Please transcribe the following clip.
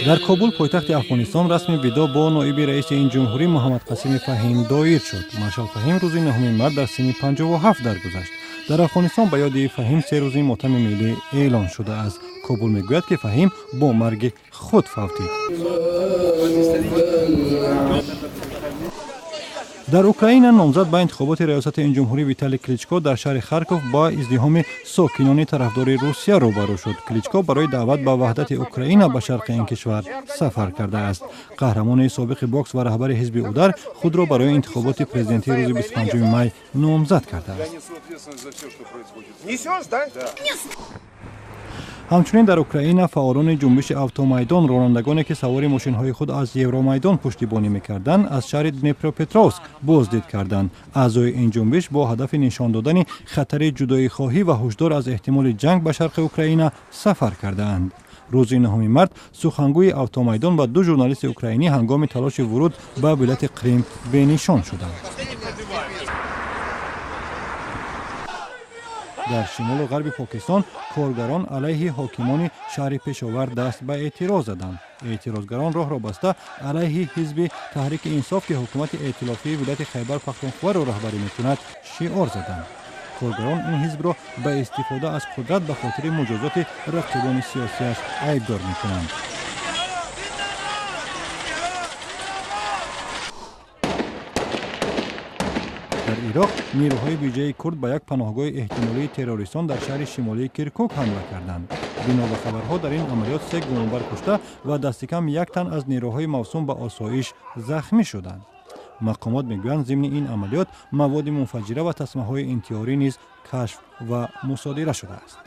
Дар Кобул, пойтахти Афғонистон, расми видоъ бо ноиби раиси ин ҷумҳурӣ Муҳаммад Қасими Фаҳим доир шуд. Маршал Фаҳим рӯзи 9 март дар синни 57 даргузашт. Дар Афғонистон ба ёди Фаҳим 3 рӯзи мотами миллӣ эълон шудааст. Кобул мегӯяд, ки Фаҳим бо марги худ фавтид. Дар Украина номзад ба интихоботи раёсати ин ҷумҳурӣ Виталий Кличко дар шаҳри Харков ба издиҳоми сокинони тарафдори Русия рӯбарӯ шуд. Кличко барои даъват ба ваҳдати Украина ба шарқи ин кишвар сафар кардааст. Қаҳрамони собиқи бокс ва раҳбари ҳизби Удар худро барои интихоботи президентии рӯзи 25 май номзад кардааст. Ҳамчунин дар Украина фаъолони ҷунбиши Автомайдон ронандагоне, ки савори мошинҳои худ аз Евромайдон пуштибонӣ мекарданд, аз шаҳри Днепропетровск боздид карданд. Аъзои ин ҷунбиш бо ҳадафи нишон додани хатари ҷудоихоҳӣ ва ҳушдор аз эҳтимоли ҷанг ба шарқи Украина сафар кардаанд. Рӯзи 9 март сухангӯи Автомайдон ва 2 журналисти украинӣ ҳангоми талоши вуруд ба вилояти Қрим бенишон шуданд. Дар шимолу ғарби Покистон коргарон алайҳи ҳокимони шаҳри Пешовар даст ба эътироз заданд. Эътирозгарон роҳро баста алайҳи ҳизби Таҳрики Инсоф, ки ҳукумати эътилофии вилояти Хайбар Пахтунхуаро раҳбарӣ мекунад, шиор заданд. Коргарон ин ҳизбро ба истифода аз қудрат ба хотири муҷозоти рақибони сиёсиаш айбдор мекунанд. Дар Ироқ нерӯҳои вижаи курд ба як паноҳгоҳи эҳтимолии террористон дар шаҳри шимолии Киркук ҳамла карданд. Бино ба хабарҳо, дар ин амалиёт 3 гумонбар кушта ва дастикам 1 тан аз нерӯҳои мавсум ба осоиш захмӣ шуданд. Мақомот мегӯянд, зимни ин амалиёт маводи мунфаҷира ва тасмаҳои интиҳорӣ низ кашф ва мусодира шудааст.